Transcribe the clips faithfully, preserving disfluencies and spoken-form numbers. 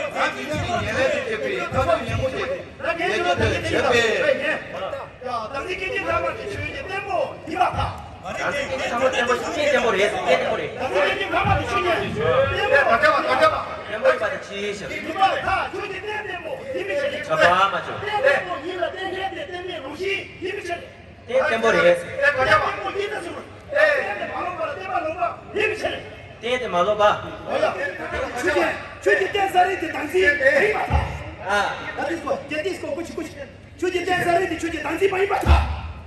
ང་འཇིག་རྟེན་གྱི་ཉེར་ལེན་དུ་བྱེད་པའི་ཐབས་ལམ་ཡོན་མོ་བྱས་ཏེ། ལས་ཀྱི་དོན་བྱེད་པའི། ཡ། བདག་འཛིན་སྐད་ཅིག་ལྷག་པ་དེ་ཆོས་ཀྱི་བརྟན་པོ་ཡིན་པར་ཐལ། བདག་འཛིན་སྐད་ཅིག་ལྷག་པ་ཆོས་ཀྱི་བརྟན་པོ་རེད། བདག་འཛིན་སྐད་ཅིག་ལྷག་པ་དེ་ཆོས་ཀྱི་བརྟན་པོ་ཡིན་པར་ཐལ། བརྟན་པོ་ཡིན་པ་དེ་ཅིའི་ཕྱིར། ཡིན་པར་ཐལ། ཆོས་ཀྱི་བརྟན་བརྟན་པོ་ཡིན་པའི་ཕྱིར། གྲགས་པ་མ་བྱུང་། བརྟན་པོ་ཡིན་ལ་བརྟན་མཁན་དེ་བརྟན་མེད་ལུགས། དེ་བརྟན་པོ་རེད། རྟེན་དེ་མ་ལོག་པ། ཆོས་ཀྱི་ཆོས་ཀྱི་རྟེན་ས་རིགས་དེ་བདག་འཛིན་མ་ཡིན་པར་ཐལ། ཨ། ད་དེ་སྐོར་རྒྱལ་དེ་སྐོར་ཀུ་ཤི་ཀུ་ཤི། ཆོས་ཀྱི་རྟེན་ས་རིགས་དེ་ཆོས་ཀྱི་བདག་འཛིན་མ་ཡིན་པར་ཐལ།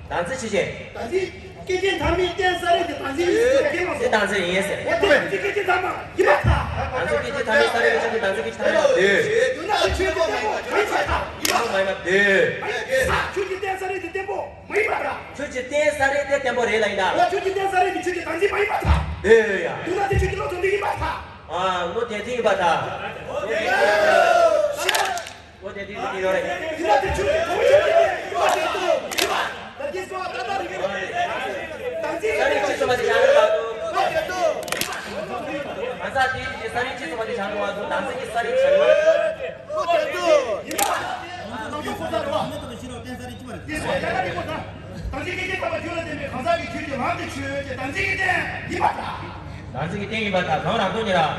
བདག་འཛིན་ཆོས་ཀྱི། བདག་འཛིན། སྐད་ཅིག་ཐ་མའི་རྟེན་ས་རིགས་དེ་བདག་འཛིན་ཡིན་ཟེར་ཁས་བླངས་སོ། དེ་བདག་འཛིན་ཡིན་ཟེར། འོ་དེ་བདག་འཛིན་སྐད་ཅིག་ཐ་མ་ཡིན་པར་ཐལ། བདག་འཛིན་སྐད་ཅིག་ཐ་མའི་ས་རིགས་དེ་ཆོས་ཀྱི་བདག་འཛིན་སྐད་ཅིག་ཐ་མ་ཡིན་པར་ཐལ། དེ་ཡིན་ན་དེ་ཆོས་ཀྱི་བརྟན་པོ་མ་ཡིན་པར་ཐལ། ཡིན་པ་མ་ཡིན་པར་ཐལ། ཆོས་ཀྱི་རྟེན་ས་རིགས་དེ་བརྟན་པོ་མ་ཡིན་པར་ཐལ། ཆོས་ཀྱི་རྟེན་ས་རིགས་དེ་བརྟན་པོ་རེད་ལ་ཡིན་ད། ཡང་ཆོས་ཀྱི་རྟེན་ས་རིགས་དེ་ཆོས་ཀྱི་བདག་འཛིན་མ་ཡིན་པར་ཐལ། དེ་ཡ། དེ་ན་དེ་ཆོས་ཀྱི་བློ་དོན་དུ་ཡིན་པར་ཐལ། ཨ། བློ་དོན་དུ་ཡིན་པར་ཐལ། བློ་དོན་དུ་ཡིན་ཡོད་རེད། དེ་ན་དེ་ཆོས་ཀྱི་བློ་དོན་དུ་ཡིན་པར་ཐལ། ད་གིན་སོ་ད་ལྟ་རིག་པ་རེད། བདག་འཛིན་ས་རིགས་ཅི་སོ་མ་དེ་ཆ་རེད་ལ། གང་ཟག་དེའི་ས་རིགས་ཅི་སོ་མ་དེ་ཆ་རེད་བ། བདག་འཛིན་གྱི་ས་རིགས་ཆ་རེད་བ། བློ་དོན་དུ་ཡིན་པར་ཐལ། ནང་དོན་ཁོ་ཚ་རེད་བ། དེ་སོ་ཡ་ད་རིག་པ་ད། བདག་འཛིན་སྐད་ཅིག་ཐ་མ་རྒྱུད་ལ་བརྟེན་པའི་གང་ཟག་གི་རྒྱུད་ཀྱི་ལམ་དེ་ཆོས་ཀྱི་བདག་འཛིན་གྱི་རྟེན་ཡིན་པར་ཐལ། བདག་འཛིན་གྱི་རྟེན་ཡིན་པར་ཐལ། གང་རང་སྟོང་ཉིད་ལ།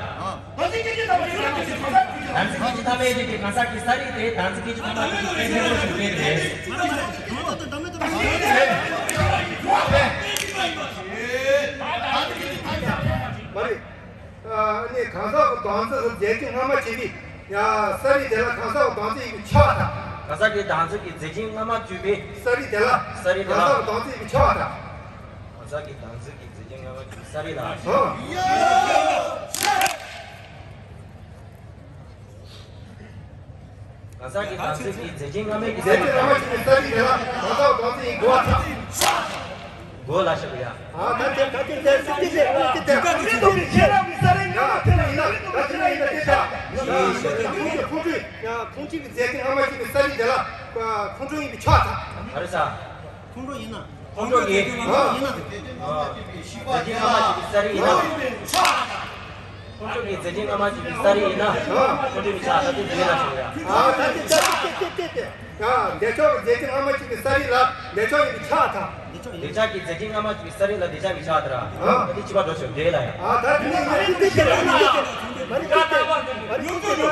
བདག་འཛིན་སྐད་ཅིག་ཐ་མ་རྒྱུད་ལ་བརྟེན་པའི་གང་ཟག་རྒྱུད་ཀྱི། བདག་འཛིན་སྐད་ཅིག་ཐ་མའི་རྒྱུད་ཀྱི་གང་ཟག་གི་ས་རིགས་དེ་བདག་འཛིན་སྐད་ཅིག་ཐ་མ་རྒྱུད་ཀྱི་རྟེན་འབྲེལ་ཞིག་རྟེན་རེད། མ་རེད། ཨ་ནི་གང་ཟག་གི་བདག་འཛིན་རྫས་ཀྱི་སྔ་མ་བྱས་པའི་ཡ་ས་རིགས་དེ་ལ་གང་ཟག་གི་བདག་འཛིན་ཡིན་པས་ཁྱབ་པར་ཐལ། གང་ཟག་གི་བདག་འཛིན་གྱི་རྫས་ཀྱི་སྔ་མ་བརྒྱུད་པའི་ས་རིགས་དེ་ལ། ས་རིགས་དེ་ལ། གང་ཟག་གི་བདག་འཛིན་ཡིན་པས་ཁྱབ་པར་ཐལ། གང་ཟག་གི་བདག་འཛིན་གྱི་རྫས་ཀྱི་སྔ་མ་བརྒྱུད་པའི་ས་རིགས་ལ། ཨ། གང་ཟག་གི་བདག་འཛིན་གྱི་རྫས་ཀྱི་སྔ་མའི་གི་ས་རིགས་ལ། རྫས་ཀྱི་སྔ་མ་བརྒྱུད་པའི་ས་རིགས་དེ་ལ་གང་ཟག་བདག་འཛིན་ཡིན་དགོས་པར་ཐལ། གོ་ལ་ཤ་གི་ཡ། ཨ་ད་དེ་ད་དེ་དེ་སྲིད་དེ་དེ་དེ་དེ་དེ་ཁྱེད་རང་གི་ས་རིགས་ཡ་དེ་ལ་ཡིན་ན་ད་དེ་ལ་ཡིན་ན་དེ་ཆ་ཁོང་ཁྲོ་ཁོང་ཁྲོ་ཡ་ཁོང་ཁྲོ་གི་རྫས་ཀྱི་སྔ་མ་བརྒྱུད་པའི་ས་རིགས་དེ་ལ་ཁོང་ཁྲོ་ཡིན་པས་ཁྱབ་པར་ཐལ། ཨ་རེ་ས། ཁོང་ཁྲོ་ཡིན་ན། ཁོང་ཁྲོ་གི། ཨ། རྫས་ཀྱི་སྔ་མ་བརྒྱུད་པའི་ས་རིགས་ཡིན་ན། ཁོང་ཁྲོ་གི་རྫས་ཀྱི་སྔ་མ་བརྒྱུད་པའི་ས་རིགས་ཡིན་ན། ཁོང་ཁྲོ་མི་ཆགས་ད་དུང་རྫས་ལ་ཞུགས་ཡ། ཨ་ད་དེ་ད་དེ་དེ་དེ་དེ། ཡ་འདོད་ཆགས་ཀྱི་རྫས་ཀྱི་སྔ་མ་བརྒྱུད་པའི་ས་རིགས་ལ་འདོད་ཆགས་ཡིན་པས་ཁྱབ་པར་ཐལ། འདོད་ཆགས་ཀྱི་རྫས་ཀྱི་སྔ་མ་བརྒྱུད་པའི་ས་རིགས་ལ་འདོད་ཆགས་མི་ཆགས་ད་ར། ཨ་ད་དེ་ཕྱི་པ་འགྲོ་ཆོག་འདོད་ལ་ཡ། ཨ་ད་དེ་ནི་ཡ་དེ་དེ་དེ་མ་རེད་དེ་དེ་མ་རེད་དེ་དེ་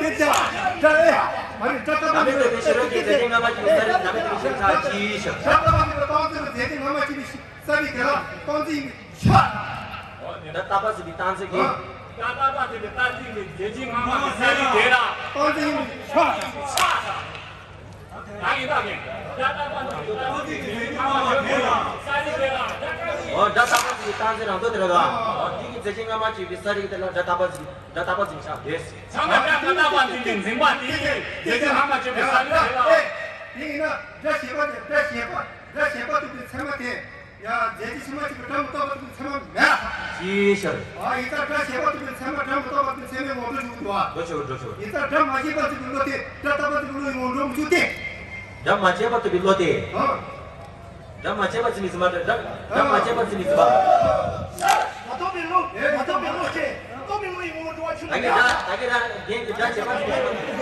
དེ་ད་ཨེ་མ་རེད་ད་ད་ད་མེད་དེ་ཤེས་རབ་ཀྱི་རྫས་ཀྱི་སྔ་མ་བརྒྱུད་པའི་ས་རིགས་ལ་བདག་མེད་དེ་ཤེས་ཆགས་ཅི་ཞིག་ད་ལྟ་བ་ཟེར་བའི་རྟགས་ཚིག་གི་ད་ལྟ་བ་ཟེར་བའི་རྟགས་ཚིག་གི་ཨ། ད་ལྟ་བ་ཟེར་བའི་རྟགས་ཚིག་གི། ད་ལྟ་བ་ཟེར་བའི་རྟགས་ཚིག་གི་རྫས་ཀྱི་སྔ་མ་གི་ས་རིགས་དེ་ལ། རྟགས་ཚིག་ཡིན་པས་ཆགས། ད་གིན་ད་གིན། ད་ལྟ་བ་ཟེར་བའི་རྟགས་ཚིག་གི་རྫས་ཀྱི་སྔ་མ་གི་ས་རིགས་དེ་ལ། འོ་ད་ལྟ་བ་ཟེར་བའི་རྟགས་ཚིག་རང་མདོ་དེ་རེད་ད། འོ་དེ་གི་རྫས་ཀྱི་སྔ་མ་བརྒྱུད་པའི་ས་རིགས་དེ་ལ་ད་ལྟ་བ་ཟེར། ད་ལྟ་བ་ཟེར་ཆགས་དེ། ཚང་མ་ད་ལྟ་བ་ཟེར་བའི་འཛིན་པ་དེ་གི་རྫས་ཀྱི་སྔ་མ་བརྒྱུད་པའི་ས་རིགས་དེ་ལ། དེ་ཡིན་ན་སྒྲ་བྱས་པ་དེ་སྒྲ་བྱས་པ་སྒྲ་བྱས་པ་ཐུག་པའི་ཚད་མ་དེ། ཡ་རྫས་ཀྱི་ཕྱི་མ་གཅིག་གི་སྒྲ་མི་རྟག་པ་ཐུག་པའི་ཚད་མ་མེད་ལ། ཅིའི་ཕྱིར། ཨ་ཡིན་ཙང་སྒྲ་བྱས་པ་ཐུག་པའི་ཚད་མ་སྒྲ་མི་རྟག་པ་ཐུག་པའི་ཚད་མའི་ངོ་སྤྲོད་བྱུང་འདུག་ཨ། འགྲོ་ཆོག་འགྲོ་ཆོག་ཡིན་ཙང་སྒྲ་མ་བྱས་པ་ཐུག་པའི་བློ་དེ་སྒྲ་རྟག་པ་ཐུག་པའི་བློ་ཡི་ངོ་སྤྲོད་མི་བྱུང་སྟེ། སྒྲ་མ་བྱས་པ་ཐུག་པའི་བློ་དེ། ཨ། སྒྲ་མ་བྱས་པ་ཟེར་མི་ཟེར་མ་སྒྲ་སྒྲ་མ་བྱས་པ་ཟེར་མི་ཟེར་མ། མ་རྟོགས་པའི་བློ་མ་རྟོགས་པའི་བློ་ཅན་རྟོགས་པའི་བློ་ཡི་ངོ་སྤྲོད་བྱུང་ད་གིན་སྒྲ་ད་གིན་ར་རྒན་གྱི་སྒྲ་བྱས་པ་ཟེར་མི་ཟེར་མ།